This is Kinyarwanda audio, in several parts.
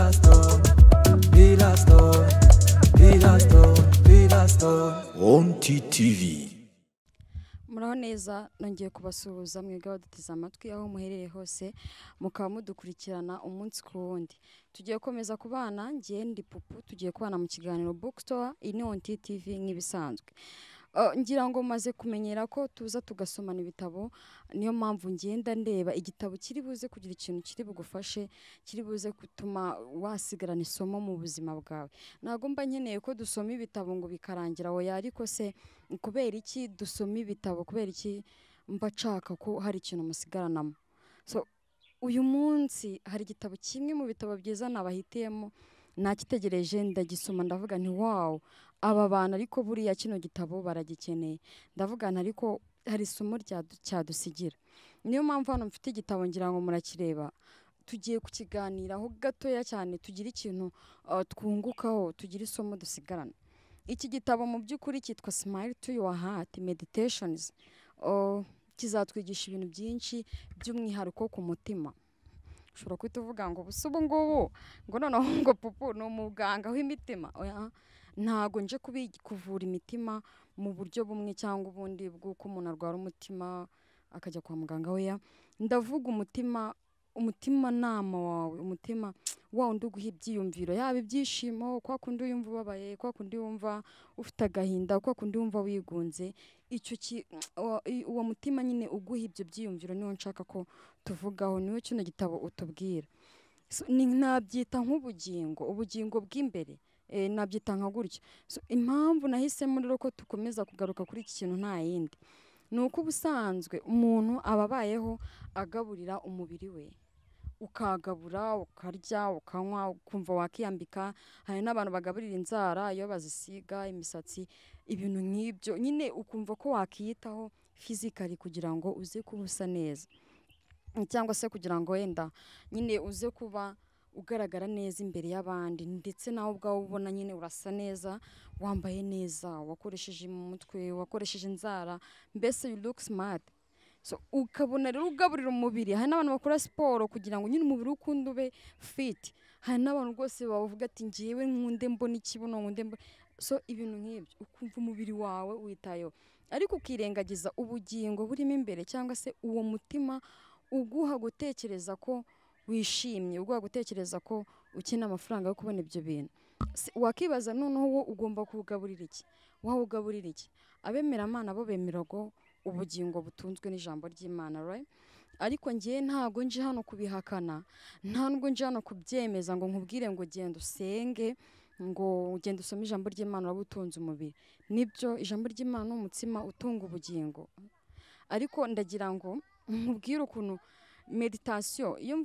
Pilastone, Pilastone, Pilastone, Pilastone. On TTV. Muraho neza, nongeye kubasuhuza mwebwe abaduteze amatwi aho muherereye hose, mukaba mudukurikirana umunsi ku wundi. Tugiye gukomeza kubana, ngiye ndi Pupu, tugiye kubana mu kiganiro Bookstore, iyi ni On TV nk'ibisanzwe. Ngira ngo maze kumenyera ko tuza tugasomana ibitabo, niyo mpamvu ngenda ndeba igitabo kiri buze kugira ikintu kiri bugufashe, kiri buze gutuma wasigarana isomo mu buzima bwawe. Ntabwo mba nkeneye ko dusoma ibitabo ngo bikarangira, oya, ariko se kubera iki dusoma ibitabo, kubera iki mba nshaka ko hari ikintu musigaranamo? So uyu munsi hari igitabo kimwe mu bitabo byiza nabahitiyemo, nakitegereje ndagisoma, ndavuga nti wow, aba bantu ariko buriya kino gitabo baragikeneye. Ndavuga nti ariko hari isomo cyadusigira. Niyo mpamvu hano mfite igitabo, ngira ngo murakireba, tugiye kukiganiraho gatoya cyane, tugire ikintu twungukaho, tugire isomo dusigarana. Iki gitabo mu by'ukuri cyitwa Smile to Your Heart Meditations. Kizatwigisha ibintu byinshi by'umwihariko ku mutima. Ushobora guhita uvuga ngo ubu ngubu ngo noneho ngo Pupu ni umuganga w'imitima. Oya, ntago nje kuvura imitima mu buryo bumwe cyangwa ubundi bw'uko umuntu arwara umutima akajya kwa muganga. Oya, ndavuga umutima, umutimanama wawe, umutima wa wundi uguha ibyiyumviro, yaba ibyishimo, kwa kundi wumva ubabaye, kwa kundi wumva ufite agahinda, kwa kundi wumva wigunze, uwo mutima nyine uguha ibyo byiyumviro niwo nshaka ko tuvugaho, niwo kino gitabo utubwira. So, nabyita nk'ubugingo, ubugingo bw'imbere, nabyita nka gutyo. So, impamvu nahisemo rero ko dukomeza kugaruka kuri iki kintu nta yindi, ni uko ubusanzwe umuntu aba abayeho agaburira umubiri we, ukagabura, ukarya, ukanywa, ukumva wakiyambika. Hari n'abantu bagaburira inzara iyo bazisiga imisatsi, ibintu nk'ibyo nyine, ukumva ko wakiyitaho physically kugira ngo uze kuba usa neza, cyangwa se kugira ngo wenda nyine uze kuba ugaragara neza imbere y'abandi, ndetse nawe ubwawe ubona nyine urasa neza, wambaye neza, wakoresheje mu mutwe, wakoresheje inzara, mbese you look smart. So ukabona rero ugaburira umubiri. Hari n'abantu bakora siporo kugira ngo nyine umubiri ukunde ube fit. Hari n'abantu rwose bavuga ati ngewe nkunde mbona ikibuno, nkunde mbone, so ibintu nk'ibyo, ukumva umubiri wawe witayeho, ariko ukirengagiza ubugingo burimo imbere, cyangwa se uwo mutima uguha gutekereza ko wishimye, uguha gutekereza ko ukeneye amafaranga yo kubona ibyo bintu. Wakibaza noneho wo ugomba kuwugaburira iki? Wawugaburira iki? Abemeramana bo bemera ko ubugingo butunzwe n'ijambo ry'Imana, right? Ariko ngewe ntago nje hano kubihakana, nta nubwo nje hano kubyemeza ngo nkubwire ngo genda usenge, ngo ugende usome ijambo ry'Imana uraba utunze umubiri. Nibyo, ijambo ry'Imana ni umutsima utunga ubugingo, ariko ndagira ngo nkubwire ukuntu meditation, iyo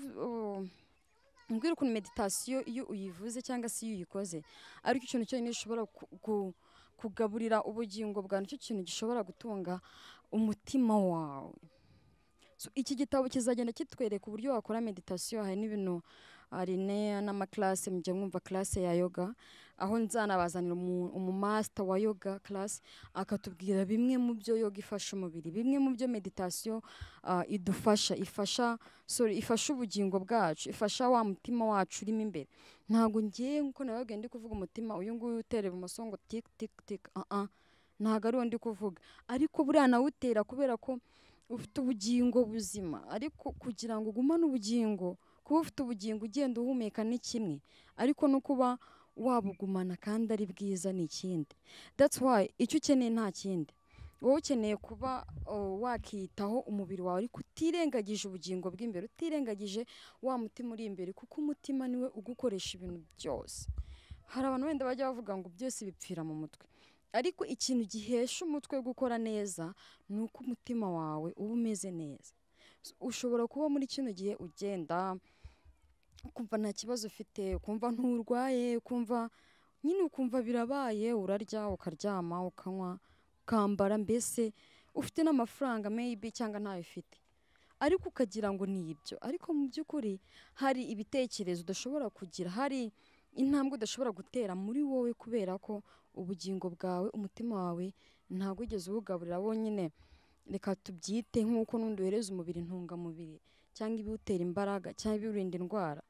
nkubwire ukuntu meditation iyo uyivuze cyangwa se iyo uyikoze, ariko ikintu cyonyine gishobora kugaburira ubugingo bwawe, nicyo kintu gishobora gutunga umutima wawe. So, iki gitabo kizagenda kitwereka uburyo wakora meditation. Hari n'ibintu, hari n'amaklase, mujya mwumva classe ya yoga, aho nzanabazanira umumaster wa yoga class, akatubwira bimwe mu byo yoga ifasha umubiri, bimwe mu byo meditation idufasha, ifasha, sorry, ifasha ubugingo bwacu, ifasha wa mutima wacu urimo imbere. Ntabwo ngiye nkuko nababwiye ndi kuvuga umutima uyu nguyu utera ibumoso ngo tik tik tik, ntabwo ari wo ndi kuvuga, ariko buriya nawutera kubera ko ufite ubugingo buzima. Ariko kugira ngo ugumane ubugingo, kuba ufite ubugingo ugenda uhumeka ni kimwe, ariko no kuba wabugumana kandi ari bwiza ni ikindi. That's why icyo ukeneye nta kindi, wowe ukeneye kuba wakitaho umubiri wawe, ariko utirengagije ubugingo bw'imbere, utirengagije wa mutima uri imbere, kuko umutima niwe ugukoresha ibintu byose. Hari abantu wenda bajya bavuga ngo byose bipfira mu mutwe, ariko ikintu gihesha umutwe gukora neza ni uko umutima wawe uba umeze neza. Ushobora kuba muri kino gihe ugenda ukumva nta kibazo ufite, ukumva nturwaye, ukumva nyine ukumva birabaye, urarya, ukaryama, ukanywa, ukambara, mbese ufite n'amafaranga maybe cyangwa ntayo ufite, ariko ukagira ngo ni ibyo. Ariko mu by'ukuri hari ibitekerezo udashobora kugira, hari intambwe udashobora gutera muri wowe, kubera ko ubugingo bwawe, umutima wawe ntabwo wigeze uwugaburira wonyine. Reka tubyite nk'uko n'undi uhereza umubiri intungamubiri cyangwa ibiwutera imbaraga cyangwa ibiwurinda indwara.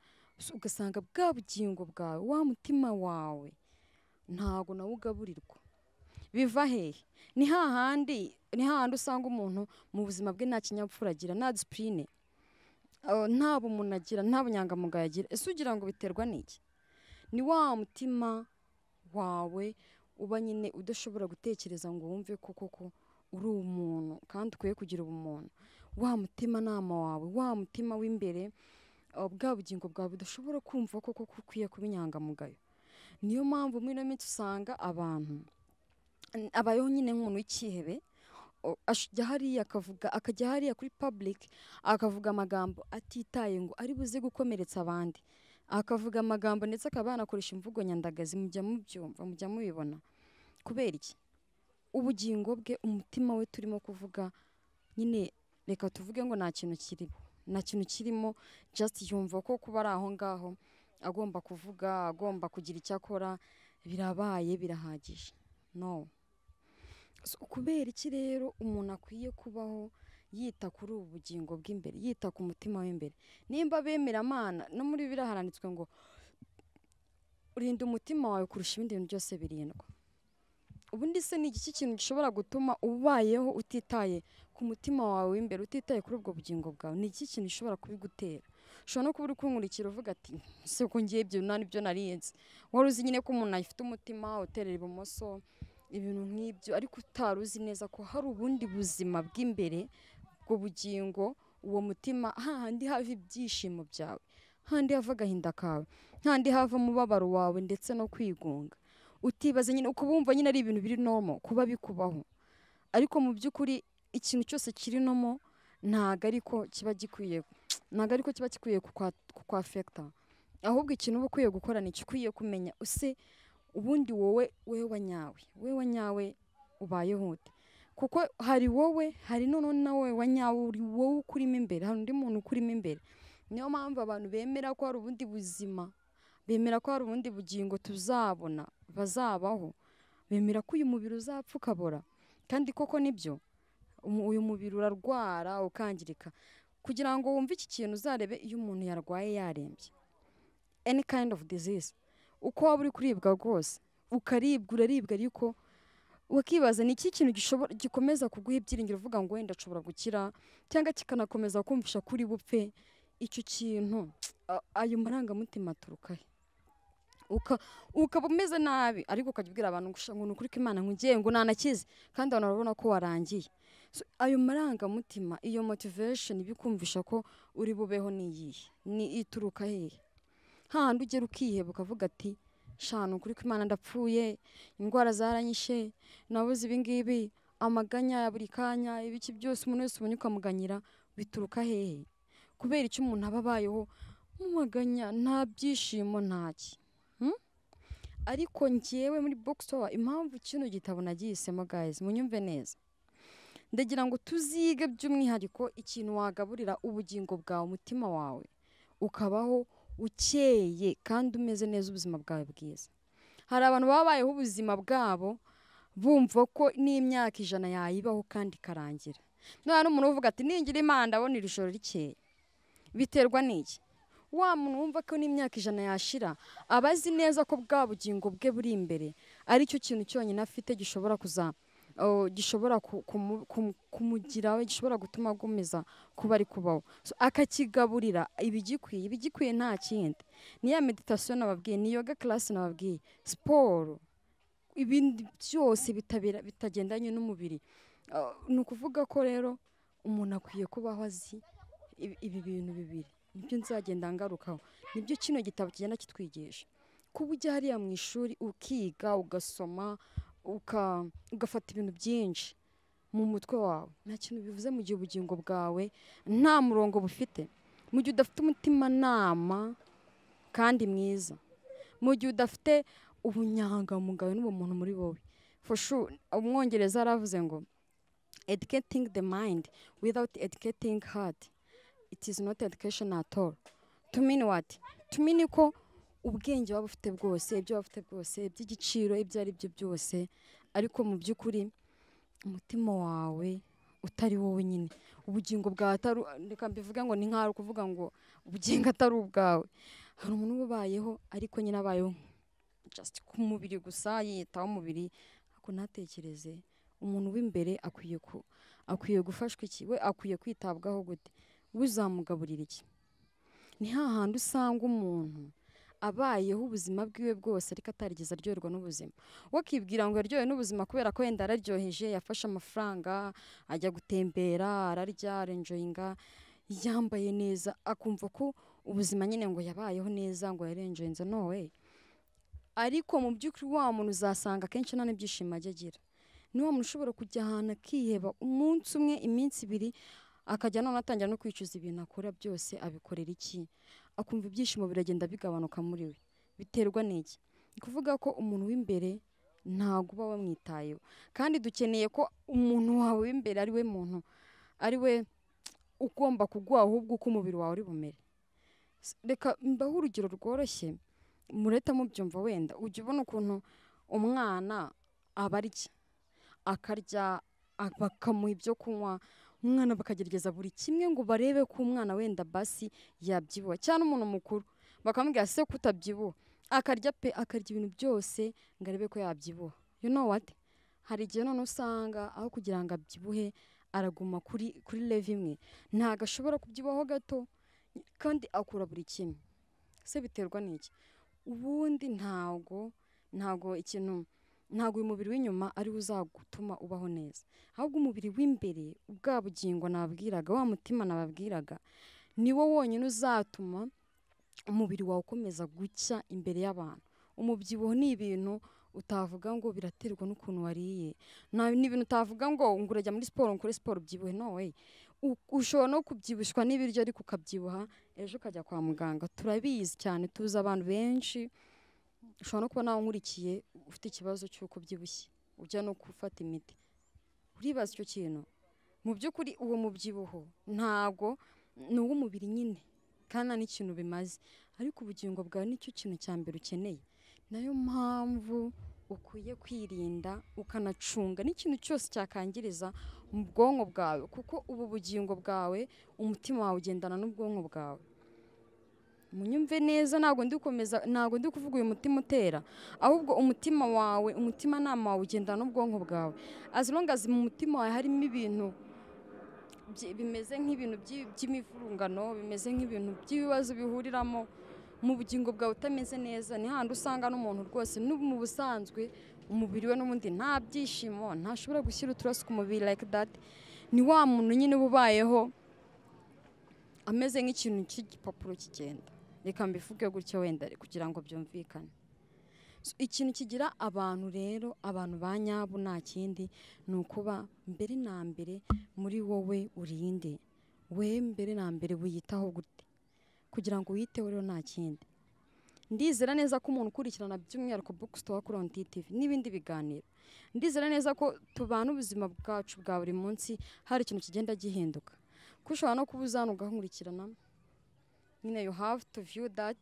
Ugasanga bwa bugingo bwawe, wa mutima wawe, ntago nawe ugaburirwa. Biva hehe? Ni hahandi usanga umuntu mu buzima bwe nta kinyabupfura agira, nta discipline, nta bumuntu agira, nta bunyangamugayo agira. Ese ugira ngo biterwa n'iki? Ni wa mutima wawe uba nyine udashobora gutekereza ngo wumve ko koko uri umuntu kandi ukwiye kugira ubumuntu. Wa mutima nama wawe, wa mutima w'imbere, bwa bugingo bwawe budashobora kumva koko ko ukwiye kuba inyangamugayo. Niyo mpamvu muri ino minsi usanga abantu abayeho nyine nk'umuntu w'icyihebe, ajya hariya akavuga, akajya hariya kuri public akavuga amagambo atitaye ngo ari buze gukomeretsa abandi, akavuga amagambo ndetse akaba yanakoresha imvugo nyandagazi. Mujya mubyumva, mujya mubibona. Kubera iki? Ubugingo bwe, umutima we turimo kuvuga nyine, reka tuvuge ngo nta kintu kirimo, nta kintu kirimo, just yumva ko kuba ari aho ngaho agomba kuvuga, agomba kugira icyo akora, birabaye, birahagije. No. Kubera iki rero umuntu akwiye kubaho yita kuri ubu bugingo bw'imbere, yita ku mutima w'imbere? Nimba bemera Imana, no muri Bibiliya haranditswe ngo urinda umutima wawe kurusha ibindi bintu byose birindwa. Ubundi se ni iki kintu gishobora gutuma ubayeho utitaye ku mutima wawe w'imbere, utitaye kuri ubwo bugingo bwawe? Ni iki kintu gishobora kubigutera? Ushobora no kuba uri kunkurikira uvuga ati ese ko ngiye ibyo nta nibyo narinzi. Wari uzi nyine ko umuntu afite umutima uterera ibumoso, ibintu nk'ibyo, ariko utari uzi neza ko hari ubundi buzima bw'imbere, ubwo bugingo, uwo mutima, hahandi hava ibyishimo byawe, hahandi hava agahinda kawe, hahandi hava umubabaro wawe ndetse no kwigunga. Utibaza nyine, uko wumva nyine ari ibintu biri normal kuba bikubaho, ariko mu by'ukuri ikintu cyose kiri normal ntago ariko kiba gikwiye, ntago ariko kiba gikwiye kukwafekta. Ahubwo ikintu uba ukwiye gukora ni ukwiye kumenya use ubundi wowe wewe wanyawe ubayeho ute? Kuko hari wowe, hari none nawe wanyawe uri wowe ukurimo imbere, hari undi muntu ukurimo imbere. Niyo mpamvu abantu bemera ko hari ubundi buzima, bemera ko hari ubundi bugingo tuzabona, bazabaho, bemera ko uyu mubiri uzapfa ukabora. Kandi koko nibyo, uyu mubiri urarwara ukangirika. Kugira ngo wumve iki kintu uzarebe iyo umuntu yarwaye yarembye, any kind of disease, uko waba uri kuribwa rwose, ukaribwa, uraribwa, ariko wakibaza ni iki kintu gikomeza kuguha ibyiringiro uvuga ngo wenda nshobora gukira, cyangwa kikanakomeza kumvisha kuri bupfe. Icyo kintu, ayo marangamutima aturuka he? Ukaba umeze nabi, ariko ukajya ubwira abantu ngo ni ukuri ko Imana nkugiye ngo nanakize, kandi abantu barabona ko warangiye. Ayo marangamutima, iyo motivation ibikumvisha ko uri bubeho ni iyihe? Ni ituruka hehe? Hahandi ugera ukiheba ukavuga ati sha ni ukuri ko Imana ndapfuye, indwara zaranyishe, nabuze ibi ngibi, amaganya ya buri kanya, ibiki byose umuntu wese ubonye ukamuganyira, bituruka hehe? Kubera icyo umuntu aba abayeho mu maganya, nta byishimo, ntaki. Ariko njyewe muri bookstore, impamvu kino gitabo nagihisemo guys, munyumve neza, ndagira ngo tuzige by'umwihariko ikintu wagaburira ubugingo bwawe, umutima wawe ukabaho ukeye kandi umeze neza, ubuzima bwawe bwiza. Hari abantu babayeho ubuzima bwabo bumva ko n'imyaka 100 yayibaho kandi ikarangira. None umuntu uvuga ati ningira Imana ndabona iri joro rikeye, biterwa n'iki? Wa muntu wumva ko n'imyaka 100 yashira, aba azi neza ko bwa bugingo bwe buri imbere aricyo kintu cyonyine afite gishobora kuza, gishobora kumugira, gishobora gutuma agomeza kuba ari kubaho. Akakigaburira ibigikwiye. Ibigikwiye nta kindi, ni ya meditation nababwiye, ni yoga class nababwiye, siporo, ibindi byose bitagendanye n'umubiri. Ni ukuvuga ko rero umuntu akwiye kubaho azi ibi bintu bibiri. Nibyo nzagenda ngarukaho, nibyo kino gitabo kigenda kitwigisha. Kuba ujya hariya mu ishuri ukiga, ugasoma, ugafata ibintu byinshi mu mutwe wawe, nta kintu bivuze mu gihe ubugingo bwawe nta murongo bufite, mu gihe udafite umutimanama kandi mwiza, mu gihe udafite ubunyangamugayo n'ubumuntu muri wowe. For sure, umwongereza yaravuze ngo educating the mind without educating heart, it is not education at all. To mean what? To mean ko ubwenge waba ufite bwose, ibyo waba ufite bwose, iby'igiciro, ibyo ari byo byose, ariko mu by'ukuri umutima wawe utari wowe nyine, ubugingo bwawe atari, reka mbivuge ngo ni nk'aho kuvuga ngo ubugingo atari ubwawe. Hari umuntu uba ubayeho ariko nyine abayeho just ku mubiri gusa, yiyitaho umubiri, ariko ntatekereze umuntu w'imbere akwiye gufashwa iki, we akwiye kwitabwaho gute, we uzamugaburira iki. Ni hahandi usanga umuntu abayeho ubuzima bwiwe bwose ariko atarigeze aryoherwa n'ubuzima. We akibwira ngo yaryohewe n'ubuzima kubera ko wenda araryoheje, yafashe amafaranga ajya gutembera, ararya, arenjoyinga, yambaye neza, akumva ko ubuzima nyine ngo yabayeho neza, ngo yarenjoyinze. No way. Ariko mu by'ukuri wa muntu uzasanga akenshi nta n'ibyishimo ajya agira. Ni wa muntu ushobora kujya ahantu akiheba umunsi umwe, iminsi ibiri, akajya none atangira no kwicuza ibintu akora byose, abikorera iki, akumva ibyishimo biragenda bigabanuka muri we. Biterwa n'iki? Ni kuvuga ko umuntu w'imbere ntabwo uba wamwitayeho, kandi dukeneye ko umuntu wawe w'imbere ari we muntu, ari we ugomba kuguha ahubwo uko umubiri wawe uri bumere. Reka mbahe urugero rworoshye mureta mubyumva. Wenda ujya ubona ukuntu umwana aba arya, akarya bakamuha ibyo kunywa, umwana bakagerageza buri kimwe ngo barebe ko umwana wenda basi yabyibuha, cyangwa umuntu mukuru bakamubwira se kutabyibuha, akarya pe, akarya ibintu byose ngo arebe ko yabyibuha. You know what? Hari igihe none usanga aho kugira ngo abyibuhe araguma kuri level imwe, ntabwo ashobora kubyibuhaho gato, kandi akura buri kimwe. Se biterwa n'iki? Ubundi ntabwo ikintu, ntabwo uyu mubiri w'inyuma ari wo uzagutuma ubaho neza, ahubwo umubiri w'imbere, bwa bugingo nababwiraga, wa mutima nababwiraga, ni wo wonyine uzatuma umubiri wawe ukomeza gucya imbere y'abantu. Umubyibuho ni ibintu utavuga ngo biraterwa n'ukuntu wariye, ni ibintu utavuga ngo urajya muri siporo ukore siporo ubyibuhe. No way. Ushobora no kubyibushywa n'ibiryo ariko ukabyibuha ejo ukajya kwa muganga. Turabizi cyane, tuzi abantu benshi. Ushobora no kuba nawe nkurikiye ufite ikibazo cy'uko ubyibushye, ujya no gufata imiti, uribaza icyo kintu. Mu by'ukuri uwo mubyibuho ntabwo ni uw'umubiri nyine, kandi nta n'ikintu bimaze, ariko ubugingo bwawe nicyo kintu cya mbere ukeneye. Nayo mpamvu ukwiye kwirinda ukanacunga n'ikintu cyose cyakangiriza mu bwonko bwawe, kuko ubu bugingo bwawe, umutima wawe ugendana n'ubwonko bwawe. Munyumve neza, ntabwo ndi gukomeza, ntabwo ndi kuvuga uyu mutima utera, ahubwo umutima wawe, umutimanama wawe ugendana n'ubwonko bwawe. As long as mu mutima wawe harimo ibintu bimeze nk'ibintu by'imivurungano, bimeze nk'ibintu by'ibibazo bihuriramo mu bugingo bwawe utameze neza, ni handi usanga n'umuntu rwose no mu busanzwe umubiri we n'ubundi nta byishimo, ntashobora gushyira uturaso ku mubiri like that. Ni wa muntu nyine uba ubayeho ameze nk'ikintu cy'igipapuro kigenda. Reka mbivuge gutyo wenda kugira ngo byumvikane. Ikintu kigira abantu rero, abantu ba nyabo, nta kindi, ni ukuba mbere na mbere muri wowe urinde, we mbere na mbere wiyitaho gute, kugira ngo wiyiteho rero nta kindi. Ndizera neza ko umuntu ukurikirana by'umwihariko Bookstore kuri On TV n'ibindi biganiro, ndizera neza ko tubana ubuzima bwacu bwa buri munsi hari ikintu kigenda gihinduka. Ko ushobora no kuba uza hano ugakurikirana nyine, you have to view that,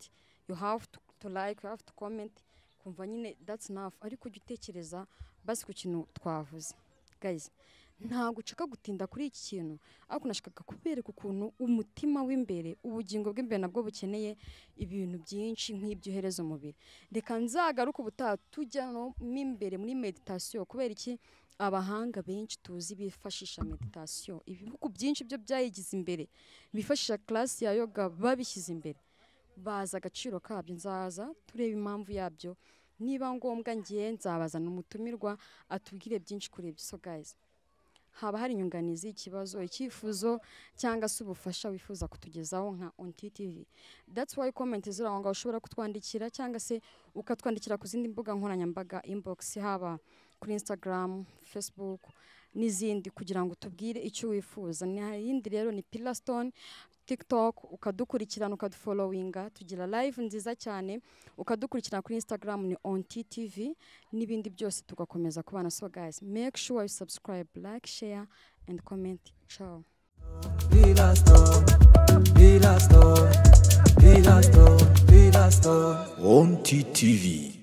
you have to like, you have to comment, kumva nyine that's enough. Ariko ujya utekereza basi ku kintu twavuze. Guys, ntabwo nshaka gutinda kuri iki kintu, ariko nashakaga kubereka ukuntu umutima w'imbere, ubugingo bw'imbere nabwo bukeneye ibintu byinshi nk'ibyo uhereza umubiri. Reka nzagaruke ubutaha tujya no mo imbere muri meditation. Kubera iki? Abahanga benshi tuzi bifashisha meditation, ibihugu byinshi byo byayigize imbere, bifashisha class ya yoga babishyize imbere, bazi agaciro kabyo. Nzaza turebe impamvu yabyo, niba ngombwa ngiye nzabazana umutumirwa atubwire byinshi kuri ibyo. So guys, haba hari inyunganizi, ikibazo, icyifuzo cyangwa se ubufasha wifuza kutugezaho nka On TV, that's why comment ziri aho ngaho, ushobora kutwandikira cyangwa se ukatwandikira ku zindi mbuga nkoranyambaga, inbox, haba kuri Instagram, Facebook n'izindi, kugira ngo tubwire icyo wifuza. Yindi rero ni Pillarstone TikTok, ukadukurikirana, ukadufollowinga, tugira live nziza cyane, ukadukurikirana kuri Instagram ni On TV n'ibindi byose, tugakomeza kubana. So guys, make sure you subscribe, like, share and comment. Ciao. Pillarstone, Pillarstone, Pillarstone, Pillarstone. On TV.